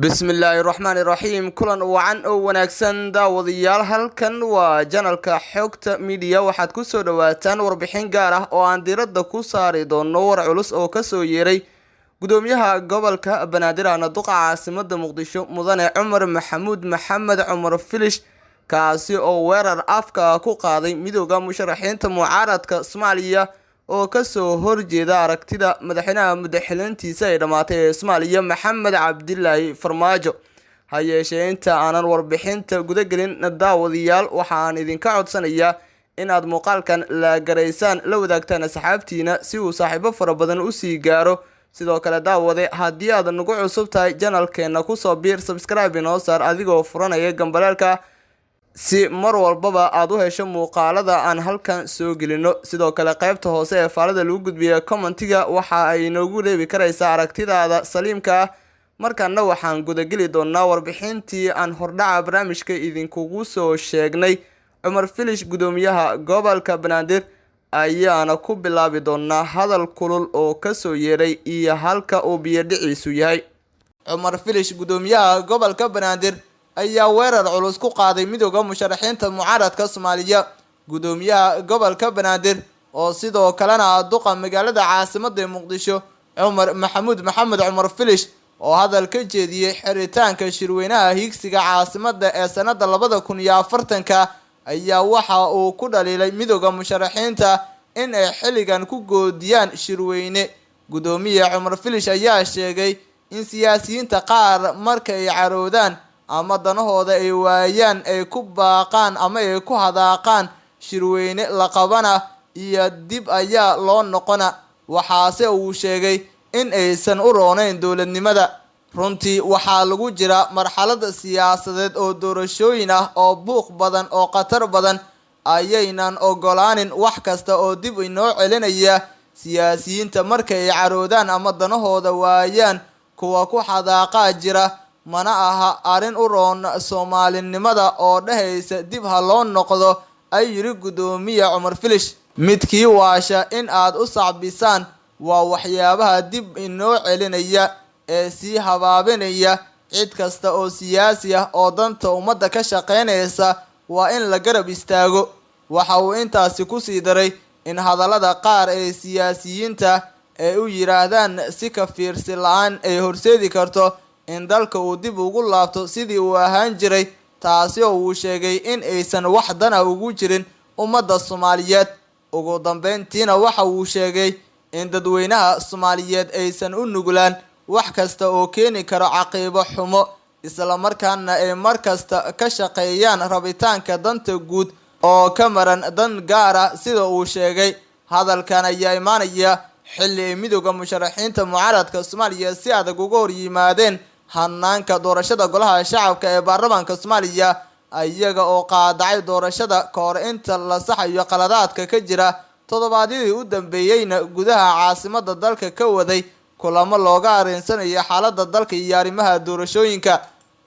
Bismillaahi raxmaani raxiim. Kulan wacan oo wanaagsan, daawadayaal. Halkan waa channelka Xogta Media. Waxaad kusoo dhawaataan warbixin gaar ah oo aan diiradda ku saari doono war culus oo kasoo yeeray gudoomiyaha gobolka Banaadir, ahna duqa caasimada Muqdisho, Mudane Cumar Maxamuud Maxamed Cumar Filish, kaasi oo weerar afka ku qaaday Midooda Musharaxiinta Mucaaradka Soomaaliya oo kasoo horjeeda aragtida madaxweynaha muddaxilintiisa ay dhammaatay ee Soomaaliya, Maxamed Cabdilaahi Farmaajo. Ha yeeshee, inta aanan warbixinta gudagelin, daawadayaal, waxaan idinka codsanayaa inaad muuqaalkan la garaysaan, la wadaagtaan asxaabtiina si uu saaxiibo fara badan usii gaaro. Sidoo kale, daawade, haddii aad nagu cusub tahay channelkeena, kusoo biir, subscribe inoo saar adigoo furanaya gambaleelka, si mar walbaba aada u hesho muuqaalada aan halkan soo gelino. Sidoo kale, qaybta hoose ee faalada lagu gudbiya commentiga waxa ay inoogu reebi karaysaa aragtidaada saliimka ah. Markaana waxaan gudageli doonaa warbixintii aan hordhaca barnaamijka idinkugu soo sheegnay. Cumar Filish, gudoomiyaha gobolka Banaadir, ayaana ku bilaabi doonaa hadal kulul oo kasoo yeeray iyo halka uu biyodhiciisu yahay. Cumar Filish, gudoomiyaha gobolka Banaadir, ayaa weerar culus ku qaaday Midooda Musharaxiinta Mucaaradka Soomaaliya. Gudoomiyaha gobolka Banaadir oo sidoo kalena duqa magaalada caasimada Muqdisho, Cumar Maxamuud Maxamed Cumar Filish, oo hadal ka jeediyey xiritaanka shirweynaha higsiga caasimada ee sanada 2040-ka, ayaa waxa uu ku dhaliilay Midooda Musharaxiinta in ay xilligan ku goodiyaan shirweyne. Gudoomiye Cumar Filish ayaa sheegay in siyaasiyiinta qaar marka ay caroodaan ama danahooda ay waayaan ay ku baaqaan ama ay ku hadaaqaan shirweyne la qabana iyo dib ayaa loo noqona. Waxaase uu sheegay in aysan u roonayn dowladnimada. Runtii waxaa lagu jira marxalad siyaasadeed oo doorashooyin ah oo buuq badan oo khatar badan. Ayaynan ogolaanin wax kasta oo dib inoo celinaya. Siyaasiyiinta marka ay caroodaan ama danahooda waayaan kuwa ku xadaaqaa jira, mana aha arrin u roon Soomaalinimada oo dhehaysa dib ha loo noqdo, ay yiri gudoomiye Cumar Filish. Midkii waasha in aad u sacbisaan waa waxyaabaha dib inoo celinaya ee sii habaabinaya. Cid kasta oo siyaasi ah oo danta ummadda ka shaqeynaysa waa in la garab istaago. Waxa uu intaasi kusii daray in hadallada qaar ee siyaasiyiinta ay u yiraahdaan si ka fiirsi la-aan ay horseedi karto in dalka uu dib ugu laabto sidii uu ahaan jiray, taasi oo uu sheegay in aysan wax dana ugu jirin ummadda Soomaaliyeed. Ugu dambeyntiina waxa uu sheegay in dadweynaha Soomaaliyeed aysan u nuglaan wax kasta oo keeni karo caqiibo xumo, islamarkaana ay mar kasta ka shaqeeyaan rabitaanka danta guud oo ka maran dan gaara, sida uu sheegay. Hadalkan ayaa imaanaya xilli ay Midooda Musharaxiinta Mucaaradka Soomaaliya si adag uga hor yimaadeen hanaanka doorashada Golaha Shacabka ee baarlamaanka Soomaaliya, iyaga oo qaadacay doorashada ka hor inta la saxayo qaladaadka ka jira. Toddobaadyadii u dambeeyeyna gudaha caasimada dalka ka waday kulamo looga arinsanayo xaalada dalka iyo arrimaha doorashooyinka.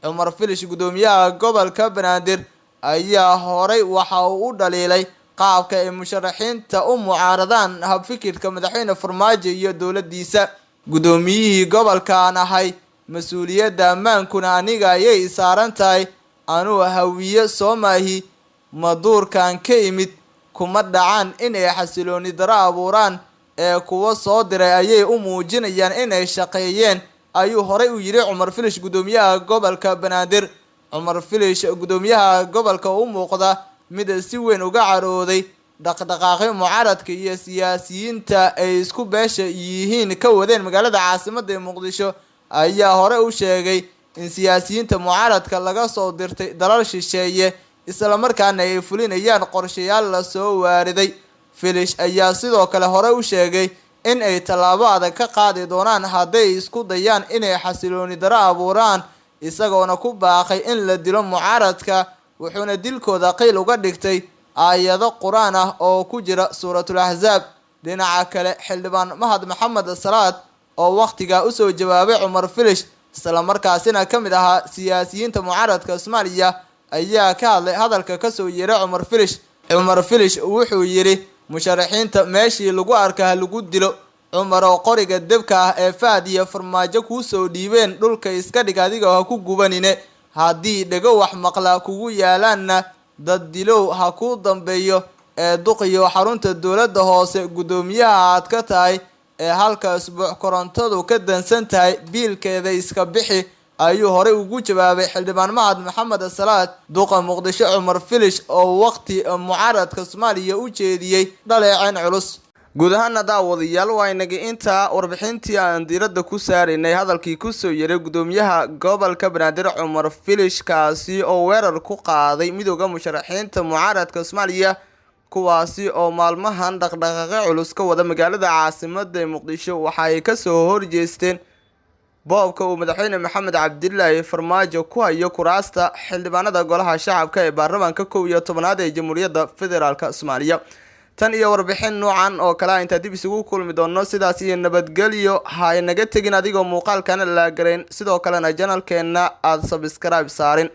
Cumar Filish, gudoomiyaha gobolka Banaadir, ayaa horay waxa uu u dhaliilay qaabka ay musharaxiinta u mucaaradaan habfikirka madaxweyne Farmaajo iyo dowladiisa. Gudoomiyihii gobolkaan ahay, mas-uuliyadda ammaankuna aniga ayay saaran tahay. Anuu Hawiye soomaahi, maduurkan ka imid, kuma dhacaan inay xasilooni daro abuuraan ee kuwa soo diray ayay u muujinayaan inay shaqeeyeen, ayuu horay u yiri Cumar Filish, gudoomiyaha gobolka Banaadir. Cumar Filish, gudoomiyaha gobolka, u muuqda mid si weyn uga carooday dhaqdhaqaaqyo mucaaradka iyo siyaasiyiinta ay isku beesha yihiin ka wadeen magaalada caasimada ee Muqdisho, ayaa hore u sheegay in siyaasiyiinta mucaaradka laga soo dirtay dalal shisheeye, islamarkaana ay fulinayaan qorshayaal lasoo waariday. Filish ayaa sidoo kale hore u sheegay in ay tallaabo adag ka qaadi doonaan hadday isku dayaan inay xasilooni daro abuuraan, isagoona ku baaqay in la dilo mucaaradka, wuxuuna dilkooda qiil uga dhigtay aayado Qur-aan ah oo ku jira Suuratul Axsaab. Dhinaca kale, xildhibaan Mahad Maxamed Salaad oo wakhtigaa usoo jawaabay Cumar Filish, islamarkaasina ka mid ahaa siyaasiyiinta mucaaradka Soomaaliya, ayaa ka hadlay hadalka kasoo yeeray Cumar Filish. Cumar Filish wuxuu yidhi: musharaxiinta meeshii lagu arka ha lagu dilo. Cumar oo qoriga debka ah ee Fahad iyo Farmaajo kuusoo dhiibeen dhulka iska dhig, adiga ha ku gubanine. Haddii dhego wax maqlaa kugu yaalaanna, dad dilow ha kuu dambeeyo. Ee duqiyo xarunta dowladda hoose guddoomiyaha aad ka tahay ee halka isbuuc korontadu ka dansan tahay, biilkeeda iska bixi, ayuu horey ugu jawaabay xildhibaan Mahad Maxamed Salaad duqa Muqdisho Cumar Filish, oo waqti mucaaradka Soomaaliya u jeediyey dhaleeceyn culus. Guud ahaana, daawadayaal, waa inaga intaa warbixintii aan diiradda ku saaraynay hadalkii kusoo yeray guddoomiyaha gobolka Banaadir Cumar Filish, kaasi oo weerar ku qaaday Midooda Musharaxiinta mucaaradka Soomaaliya, kuwaasi oo maalmahan dhaqdhaqaaqyo culus ka wada magaalada caasimada ee Muqdisho. Waxa ay kasoo horjeesteen boobka uu madaxweyne Maxamed Cabdilaahi Farmaajo ku hayo kuraasta xildhibaanada Golaha Shacabka ee baarlamaanka 11aad ee Jamhuuriyadda Federaalk Soomaaliya. Tan iyo warbixin noocan oo kale a intaa dib isugu kulmi doono, sidaas iyo nabadgelyo. Ha inaga tegin adigoo muuqaalkana laagarayn, sidoo kalena channelkeena aada subscribe saarin.